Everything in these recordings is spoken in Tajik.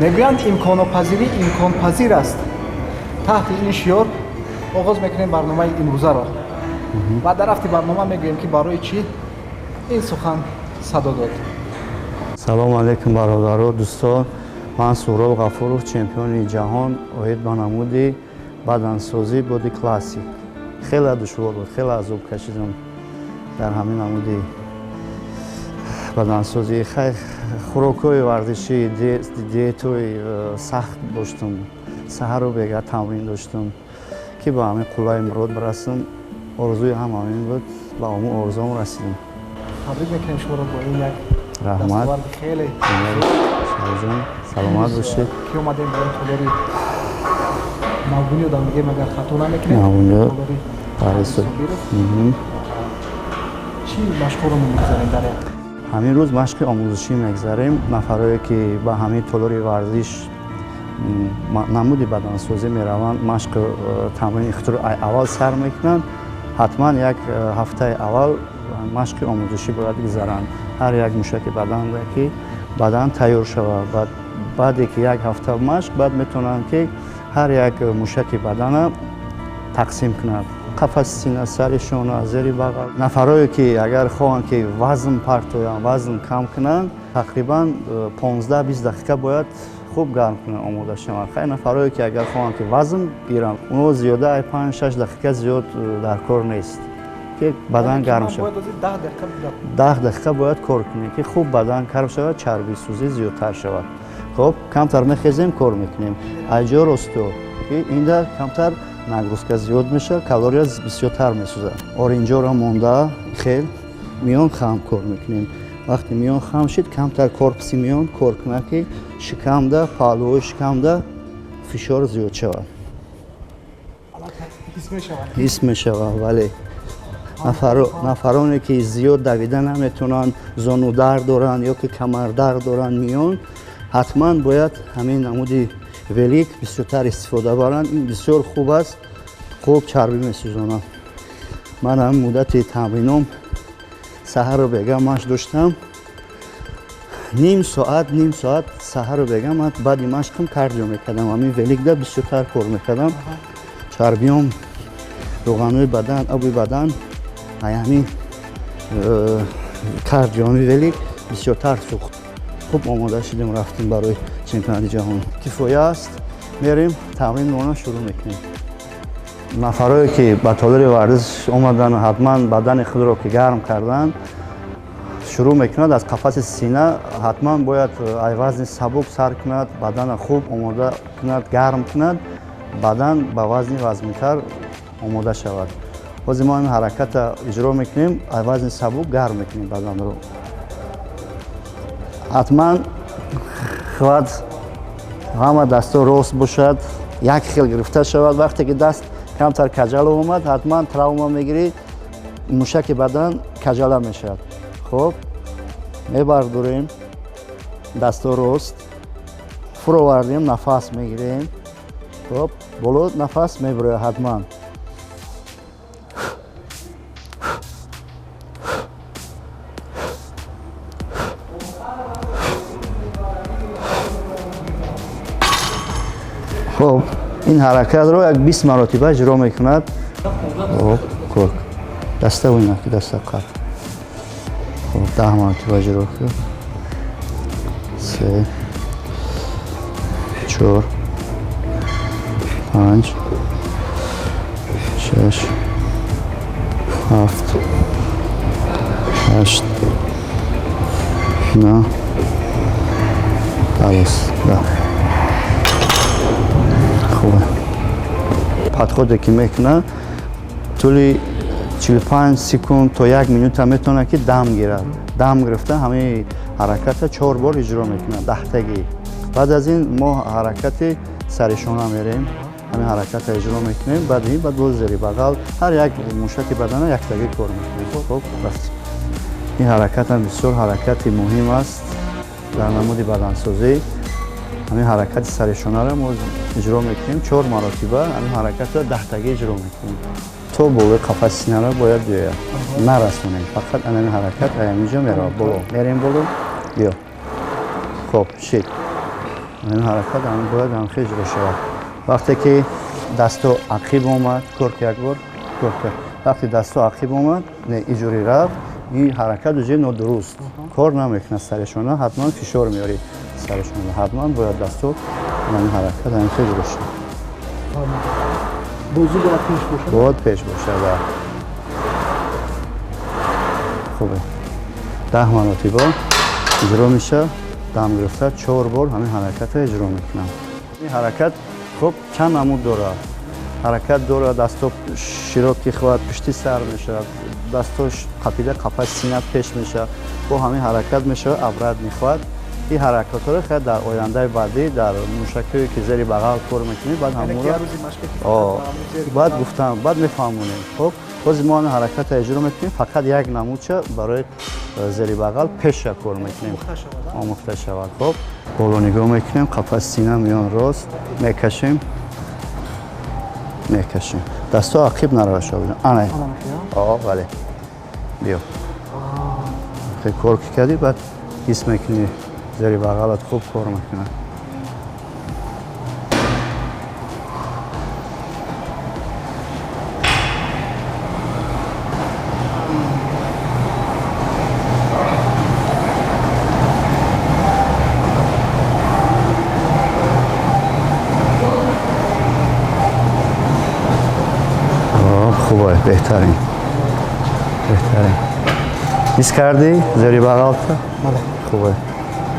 Мегӯянд, имконнопазирӣ имконпазир аст. Таҳти ин шиёр оғоз мекунем барномаи имрӯзаро ва дар рафти барнома мегӯем, ки барои чӣ ин сухан садо дод. Салому алайкум, бародаро, дӯстон. Ман Суҳроб Ғафуров, чемпиони ҷаҳон оид ба намуди бадансозӣ боди классик. Хеле душвор буд, хеле азоб кашидам дар ҳамин намуди бадансозӣ. Хӯрокҳои варзишӣ, диетои сахт доштам, саҳару бега тамрин доштам, ки ба ҳамин қуллаи мурод бирасам. Орзуи ҳам ҳамин буд, ба ҳамун орзуам расидам. Табрик мекунем шуморо бо ин як Раҳмат. дастоварди хеле. Шаҳрҷон, саломат бошед. Ки омадем ба ин толори Навбунёдам, мегем, агар хато намекунем. Навбунёд. Толори Парвиз. Собиров. Чӣ машқҳоро мо мегузарем дар як Ҳамин рӯз машқи омӯзишӣ мегзарем. Нафарое, ки ба ҳамин толори варзиш намуди бадансозӣ мераванд, машқи тамрини худро аввал сар мекунанд, ҳатман як ҳафтаи аввал машқи омӯзишӣ бояд гузаранд, ҳар як мушаки баданда, ки бадан тайёр шавад. Баъде ки як ҳафта машқ, баъд метавонанд, ки ҳар як мушаки бадана тақсим кунад: қафаси сина, сари шона, зери бағал. Нафарое, ки агар хоҳанд, ки вазн партоянд, вазн кам кунанд, тақрибан 15-20 дақиқа бояд хуб гарм кунанд, омода шаванд. Хай, нафарое, ки агар хоҳанд, ки вазн гиранд, онҳо зиёда ай 5-6 дақиқа зиёд дар кор нест, ки бадан гарм шавад. 10 дақиқа бояд кор кунем, ки хуб бадан гарм шавад, чарбисӯзӣ зиёдтар шавад. Хоб, камтар мехезем, кор мекунем айҷо росто, ки инда камтар нагрузка зиёд мешавад, калория бисёртар месӯзад. Оринҷоро монда, хел миён хам кор мекунем. Вақте миён хам шид, камтар корпуси миён кор кунад, ки шикамда, паҳлӯҳои шикамда фишор зиёд шавад. Ҳис мешавад. Вале нафароне, ки зиёд давида наметавонанд, зонудард доранд ё ки камардард доранд, миён, ҳатман бояд ҳамин намуди велик бисёртар истифода баранд. Ин бисёр хуб аст, хуб чарбӣ месӯзонад. Ман ҳамин муддати тамрином саҳару бега машқ доштам, ним соат, ним соат саҳару бега. Ман баъди машқам кардио мекардам, ҳамин великда бисёртар кор мекардам. Чарбиём, рӯғанҳои бадан, оби бадан ай ҳамин кардиоми велик бисёртар сӯхт. Хуб омода шудем, рафтем барои чемпионати ҷаҳон. Кифоя аст, мерем, тамринмона шурӯъ мекунем. Нафарое, ки ба толори варзиш омаданд, ҳатман бадани худро ки гарм карданд, шурӯъ мекунад аз қафаси сина. Ҳатман бояд ай вазни сабук сар кунад, бадана хуб омода кунад, гарм кунад, бадан ба вазни вазминтар омода шавад. Ҳозир мо ҳамин ҳараката иҷро мекунем, ай вазни сабук гарм мекунем баданро. Ҳатман хват ҳама дастҳо рост бошад, як хел гирифта шавад. Вақте ки даст камтар каҷало омад, ҳатман травма мегирӣ, мушаки бадан каҷала мешавад. Хуб, мебардорем, дастҳо рост фуровардем, нафас мегирем. Хуб, боло нафас мебирояд ҳатман. Хуб, ин ҳаракатро як 20 маротиба иҷро мекунад. Хуб, кор даста вина, ки даста қат. Хуб, 10 маротиба иҷро кун. Се, чор, панҷ, шаш, ҳафт, ҳашт, на, 12. Хубе, подходе ки мекунад, тӯли 45 секунд то як минута метавонад, ки дам гирад. Дам гирифта, ҳамаи ҳараката чор бор иҷро мекунад, даҳтагӣ. Баъд аз ин мо ҳаракати саришона мерем, ҳамин ҳаракатро иҷро мекунем. Баъд ин баъд боз зери бағал, ҳар як мушаки бадана яктагӣ кор мекунем. Хуб, рафтем. Ин ҳаракатам бисёр ҳаракати муҳим аст дар намуди бадансозӣ. Ҳамин ҳаракати саришонаро мо иҷро мекунем чор маротиба. Ҳамин ҳаракатро даҳтагӣ иҷро мекунем, то болои қафаси синаро бояд биёяд, нарасонем. Фақат анами ҳаракат аяминҷо меравад боло. Мерем боло, биё. Хоб, шид. Ин ҳаракат бояд ҳамхел иҷро шавад. Вақте ки дасто ақиб омад, кор ки як бор, кор ки. Вақте дасто ақиб омад, не иҷори рафт, ин ҳаракат уже нодуруст. Кор намекунад саришона, ҳатман фишор меорӣ саришона. Ҳатман бояд дасто ин ҳаракат ҳамхел иҷро шавад. Бозу бояд пеш бошад? Бояд пеш бошад, да. Хубе. 10 маротиба иҷро мешавад, дам гирифта 4 бор ҳамин ҳаракатро иҷро мекунам. Ин ҳаракат хуб чанд намуд дорад? Ҳаракат дорад, дасто широки хват пушти сар мешавад, дасто қапида қафаси сина пеш мешавад, бо ҳамин ҳаракат мешавад обратный хват. Ин ҳаракатҳоро хеле дар ояндаи баъдӣ дар мушакҳое ки зери бағал кор мекунем, баъд ҳамонро баъд гуфтам, баъд мефаҳмонем. Хуб, боз мо ҳамин ҳаракатро иҷро мекунем, фақат як намудча барои зери бағал пеша кор мекунем, омӯхта шавад. Хуб, боло нигоҳ мекунем, қафаси сина миён рост мекашем, мекашем. Дасто ақиб наравад шавад. Ана. Бале. Биё. Хеле кор ки кардӣ, баъд ҳис мекунӣ зери бағалат хуб кор мекунад. Хубе, беҳтарин. Беҳтарин. Ҳис кардӣ зери бағалта? Бале. Хубе.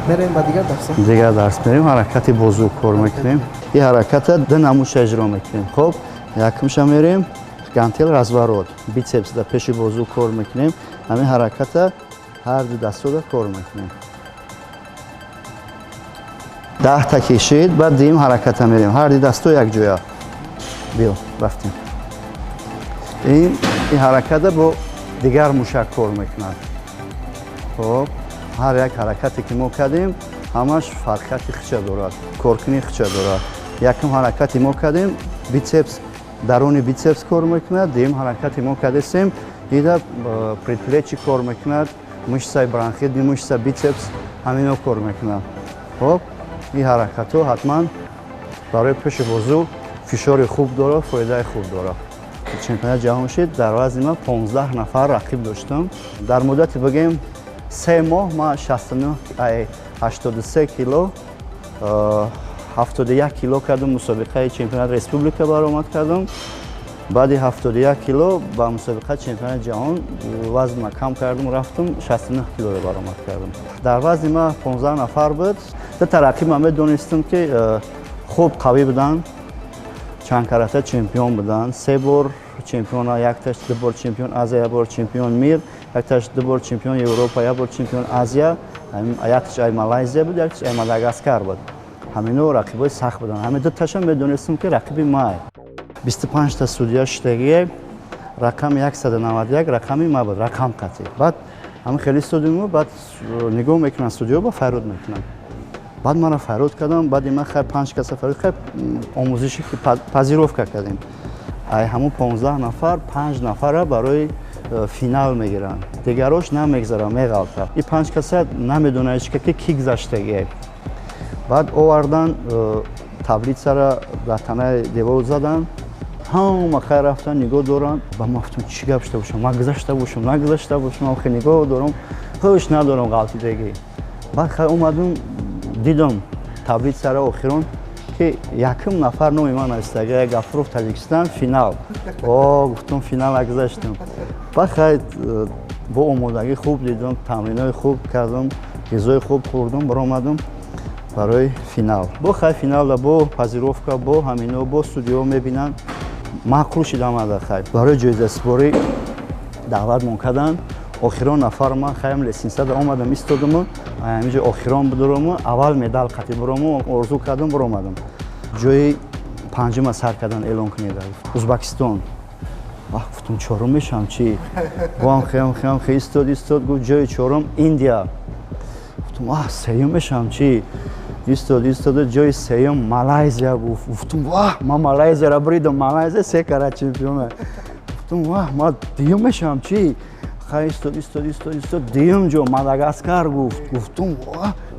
Мерем ба дигар дарс? Дигар дарс мерем, ҳаракати бозу кор мекунем. Ин ҳараката ду намудша иҷро мекунем. Хуб, якумша мерем, гантел разворот, бицепс дар пеши бозу кор мекунем. Ҳамин ҳараката ҳар ду дастода кор мекунем. 10 та кишид, баъд дуюм ҳараката мерем. Ҳар ду дасто якҷоя. Биё, рафтем. Ин ҳараката бо дигар мушак кор мекунад. Хуб, ҳар як ҳаракате ки мо кардем, ҳамаш фарқияти хича дорад, коркунии хича дорад. Якум ҳаракати мо кардем, бицепс, даруни бицепс кор мекунад, дуюм ҳаракати мо кардесем, дида предплечи кор мекунад, мышцаи бронхидни, мышца бицепс, ҳамино кор мекунад. Хуб, ин ҳаракатҳо ҳатман барои пеши бозу фишори хуб дорад, фоидаи хуб дорад. Чемпионати ҷаҳон шид, дар вазни ман 15 нафар рақиб доштам. Дар муддати бигем 3 моҳ ман 69 83 кило, 71 кило кардам, мусобиқаи чемпионати республика баромад кардам. Баъди 71 кило ба мусобиқаи чемпионати ҷаҳон вазнма кам кардам, рафтам 69 килоро баромад кардам. Дар вазни ман 15 нафар буд. Ду та рақиб ман медонистам ки хуб қавӣ буданд, чанд карата чемпион буданд, 3 бор чемпион, якташ 2 бор чемпион Азия, 1 бор чемпион мир, якташ 2 бор чемпион Европа, 1 бор чемпион Азия, якташ ай Малайзия буд, якташ ай Мадагаскар буд. Ҳамино рақибои сахт буданд. Ҳамин ду ташам медонистам ки рақиби май. 25 та судья шидагие, рақами 191 рақами ма буд, рақам қатъӣ. Баъд ҳамин хеле студиуму, баъд нигоҳ мекунанд судья, ба файруд мекунанд. Баъд маро файруд кардам, баъди ман хай 5 каса файруд, хай омӯзиши пазировка кардем. Ай ҳамун 15 нафар, 5 нафара барои финал мегиранд. Дигарош намегзаранд, меғалтанд. Ин 5 каса намедонанд ҳеч ки ки гузаштагие. Баъд овардан таблицаро дар танаи девор заданд. Ҳама хай рафтан, нигоҳ доранд. Ба ман гуфтам чӣ гап шуда бошам, ман гузашта бошам, нагузашта бошам, ман хеле нигоҳ дорам, ҳуш надорам ғалтидагӣ. Баъд хай омадам, дидам таблицаро охирон ки якум нафар номи ман навиштага, Гафуров Тоҷикистон финал. О, гуфтам финал гузаштам. Баъд хай бо омодагӣ хуб дидам, тамринҳои хуб кардам, ғизои хуб хӯрдам, баромадам барои финал. Бо хай финалда бо пазировка, бо ҳамино, бо студио мебинанд. Маъқул шидам ада хай. Барои ҷоизасупорӣ даъватмон карданд. Охирон нафар ман хаям лестницада омадам, истодаму, ҳаминҷо охирон будурому, аввал медал қатӣ бурому, орзу кардам, буромадам. Ҷои панҷума сар кардан эълон кунед. Узбекистон. Вах, гуфтам чорум мешавам чӣ? Бом хеям, хеям, хе истод, истод, гуфт ҷои чорум Индия. Гуфтам, аҳ, сеюм мешавам чӣ? Истод, истод, ҷои сеюм Малайзия гуфт. Гуфтам, вах, ман Малайзияро буридам, Малайзия се кара чемпиона. Гуфтам, вах, ман дуюм мешавам чӣ? Хай истод, истод, истод, истод, дуюм ҷо Мадагаскар гуфт. Гуфтум,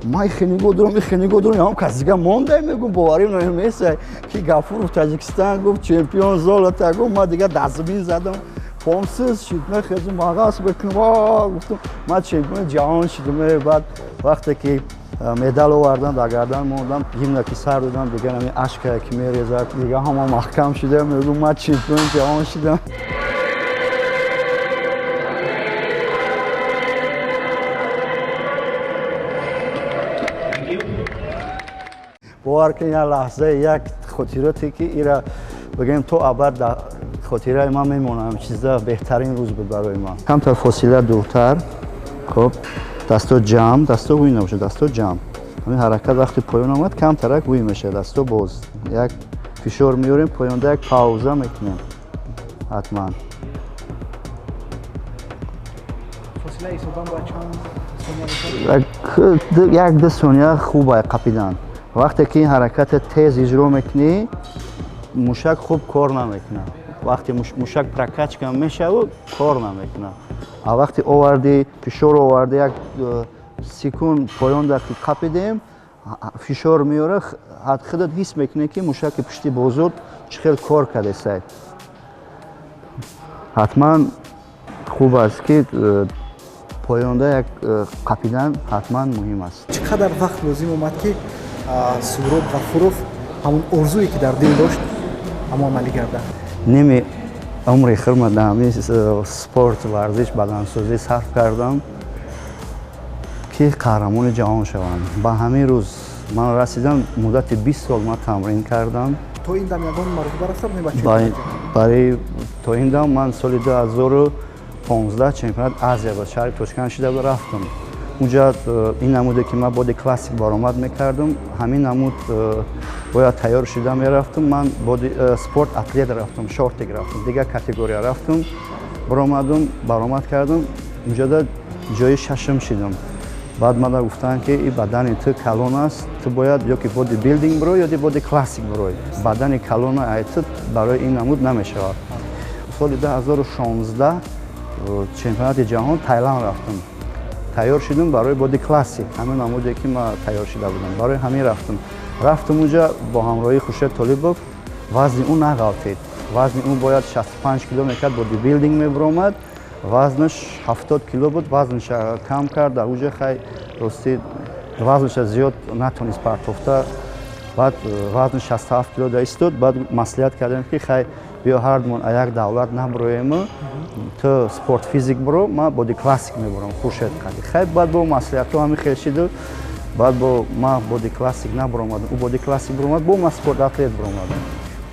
ман ихе нигоҳ дорам, ихе нигоҳ дорам, ям кас дига монда, мегум, боварим намеса ки Гафуров Таҷикистон гуфт, чемпион золота гуфт. Ман дига дастбин задам, пом сиз шуд, мехезум мағаз бикунам, гуфтум, ман чемпиони ҷаҳон шудам. Баъд вақте ки медал овардан, дар гардан мондам, гимна ки сар додам, дигар ҳамин ашкае ки мерезад, дига ҳама маҳкам шуда, мегум, ман чемпиони ҷаҳон шудам. Бовар кунед, як лаҳза, як хотироте ки ира бигӯем то абад дар хотираи ман мемонад, чиза беҳтарин рӯз буд барои ман. Камтар фосила дуртар, хуб, дасто ҷамъ, дасто гӯй набошад, дасто ҷамъ. Ҳамин ҳаракат вақти поён омад, камтарак гӯй мешавад, дасто боз. Як фишор меорем, поёнда як пауза мекунем. Ҳатман. Фосила ҳисобан бояд чанд сония бошад? Як-ду сония хуб қапидан. Вақте ки ин ҳараката тез иҷро мекунӣ, мушак хуб кор намекунад. Вақте мушак прокачка мешавад, кор намекунад. А вақте овардӣ, фишор овардӣ, як секунд поёнда ки қапидем, фишор меорад, худат ҳис мекунӣ ки мушаки пушти бозур чӣ хел кор кардесай. Ҳатман хуб аст ки поёнда як қапидан ҳатман муҳим аст. Чӣ қадар вақт лозим омад ки Суҳроб Ғафуров ҳамон орзуе ки дар дил дошт, ҳамон амалӣ гардад? Ними умри худро дар ҳамин спорт, варзиш, бадансозӣ сарф кардам ки қаҳрамони ҷаҳон шавам. Ба ҳамин рӯз ман расидам, муддати 20 сол ман тамрин кардам. То ин дам ягон маротиба рафта будем ба чемпионати ҷаҳон? Барои то ин дам ман соли 2015 чемпионат Азия ба шаҳри Тошканд шида рафтам. Унҷа ин намуде ки ман боди классик баромад мекардам, ҳамин намуд бояд тайёр шуда мерафтам. Ман боди спорт атлет рафтам, шортик рафтам, дигар категория рафтам, баромадам, баромад кардам, унҷода ҷои шашум шидам. Баъд мана гуфтанд ки ин бадани ту калон аст, ту бояд ё ки боди билдинг бирой, ё ки боди классик бирой. Бадани калона ай ту барои ин намуд намешавад. Соли 2016 чемпионати ҷаҳон Тайланд рафтам. Тайёр шудам барои боди классик, ҳамин намуде ки ман тайёр шуда будам, барои ҳамин рафтам. Рафтам унҷа бо ҳамроҳии Хуршед Толибов, вазни ӯ нағалтид. Вазни ӯ бояд 65 кило мекард, бодибилдинг мебаромад, вазнаш 70 кило буд, вазнаша кам кард, дар уҷа хай рости вазнаша зиёд натонист партофта, баъд вазни 67 кило да истод. Баъд маслиҳат кардем ки хай биё ҳардумон а як давлат наброем, ту спорт физик биро, ман боди классик мебарам, Хуршед қади. Хай баъд бо маслиҳатҳо ҳамин хел шиду, баъд бо ман боди классик набаромадам, ӯ боди классик баромад, бо ман спорт атлет баромадам.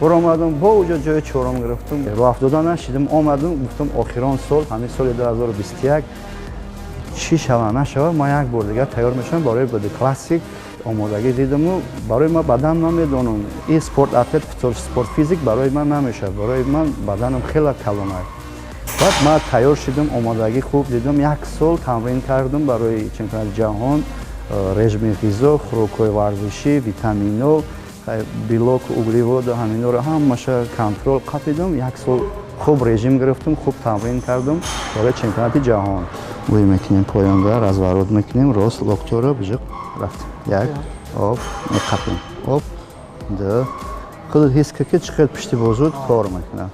Баромадам, бо уҷо ҷои чорум гирифтам. Роҳ афтода нашидам, омадам, гуфтам охирон сол, ҳамин соли 2021 чӣ шава нашава, ман як бор дигар тайёр мешавам барои боди классик. Омодагӣ дидаму барои ман бадан намедонам. Ин спорт атлет, спорт физик барои ман намешавад, барои ман баданам хеле калон аст. Баъд ман тайёр шудам, омодагӣ хуб дидам, як сол тамрин кардам барои чемпионати ҷаҳон, режими ғизо, хӯрокҳои варзишӣ, витаминҳо, белок, углевод, ҳаминҳоро ҳамаша контрол қапидам. Як сол хуб режим гирифтам, хуб тамрин кардам барои чемпионати ҷаҳон. Бӯй мекунем поёнда, разворот мекунем, рост локтёро биҷиқ рафтем. Як, оп, меқапем. Оп, ду. Худат ҳис кар ки чӣ хел пушти бозуд кор мекунад.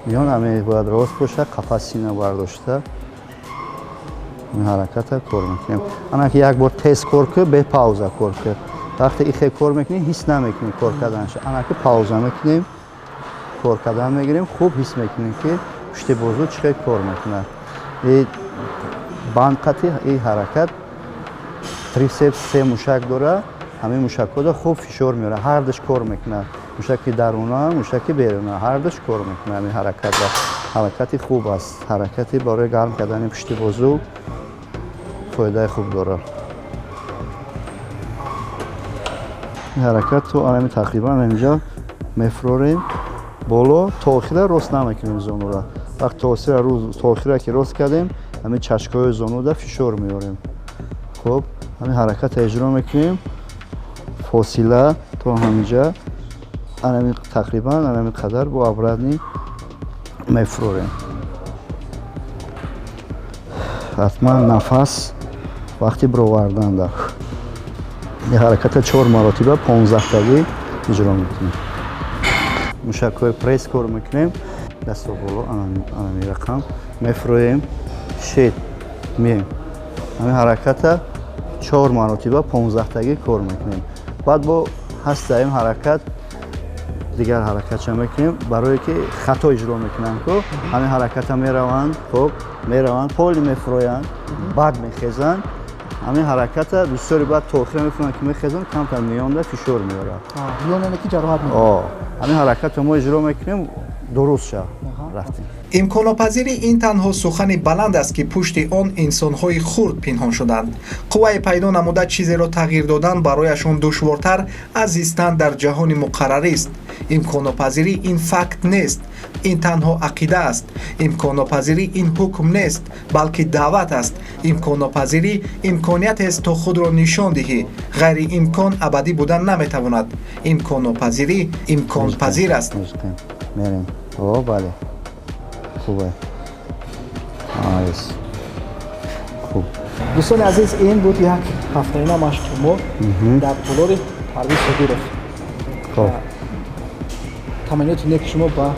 Миён ҳаме бояд рост бошад, қафас сина бардошта. Ин ҳараката кор мекунем. Ана ки як бор тез кор кар, бе пауза кор кар. Вақте ихе кор мекунӣ, ҳис намекунӣ кор карданша. Ана ки пауза мекунем, кор кардан мегирем, хуб ҳис мекунем ки пушти бозу чӣ хел кор мекунад. И банд қати и ҳаракат трисепс се мушак дора, ҳамин мушакҳода хуб фишор меорад, ҳардуш кор мекунад. Мушаки даруна, мушаки беруна, ҳардуш кор мекунад ҳамин ҳаракатра. Ҳаракати хуб аст, ҳаракати барои гарм кардани пушти бозу фоидаи хуб дорад. Ин ҳаракат то ҳамин тақрибан ҳаминҷо мефурорем боло, то охира рост намекунем зонура. Вақт то охира ки рост кардем, ҳамин чашкҳои зонуда фишор меорем. Хуб, ҳамин ҳаракатро иҷро мекунем, фосила то ҳаминҷа, ҳамин тақрибан ҳамин қадар бо обратни мефурорем. Ҳатман нафас вақти бироварданда. Ин ҳараката чор маротиба 15-тагӣ иҷро мекунем. Мушакҳои пресс кор мекунем. Дасто боло, анами рақам мефурӯем, шед меем. Ҳамин ҳараката чор маротиба 15-тагӣ кор мекунем. Баъд бо ҳастаим ҳаракат, дигар ҳаракатша мекунем, барое ки хато иҷро мекунанд ку. Ҳамин ҳараката мераванд, хуб мераванд, поли мефурӯянд, баъд мехезанд. Ҳамин ҳараката бисёри баъд то охира мефурӯянд, ки мехезанд, камтар миёнда фишор меорад. Миёнане ки ҷароҳат меорад. Ҳамин ҳаракатро мо иҷро мекунем, дуруст ша рафтем. Имконнопазирӣ ин танҳо сухани баланд аст, ки пушти он инсонҳои хурд пинҳон шуданд. Қуввае пайдо намуда, чизеро тағйир додан барояшон душвортар аз зистан дар ҷаҳони муқаррарист. Имконнопазирӣ ин факт нест, ин танҳо ақида аст. Имконнопазирӣ ин ҳукм нест, балки даъват аст. Имконнопазирӣ имкониятест, то худро нишон диҳӣ. Ғайриимкон абадӣ будан наметавонад. Имконнопазирӣ имконпазир аст. Мерем. О, бале, хубе, айс, хуб. Дӯстони азиз, ин буд як ҳафтаина машқи мо дар толори Парвиз Содиров. Хуб. Таманниёти неки шумо ба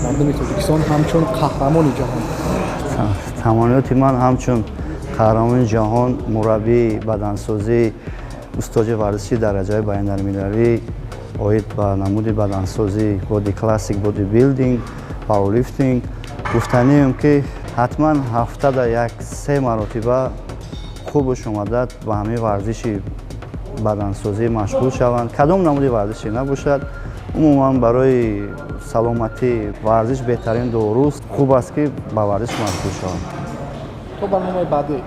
мардуми Тоҷикистон ҳамчун қаҳрамони ҷаҳон? Таманниёти ман ҳамчун қаҳрамони ҷаҳон, мураббии бадансозӣ, устоди варзиши дараҷаи байналмилалӣ оид ба намуди бадансозӣ боди классик, бодибилдинг, пауэрлифтинг гуфтанием, ки ҳатман ҳафтада як се маротиба хубаш омада ба ҳамин варзиши бадансозӣ машғул шаванд. Кадом намуди варзише набошад, умуман барои саломатӣ варзиш беҳтарин доруст. Хуб аст, ки ба варзиш машғул шаванд. То барномаи баъдӣ.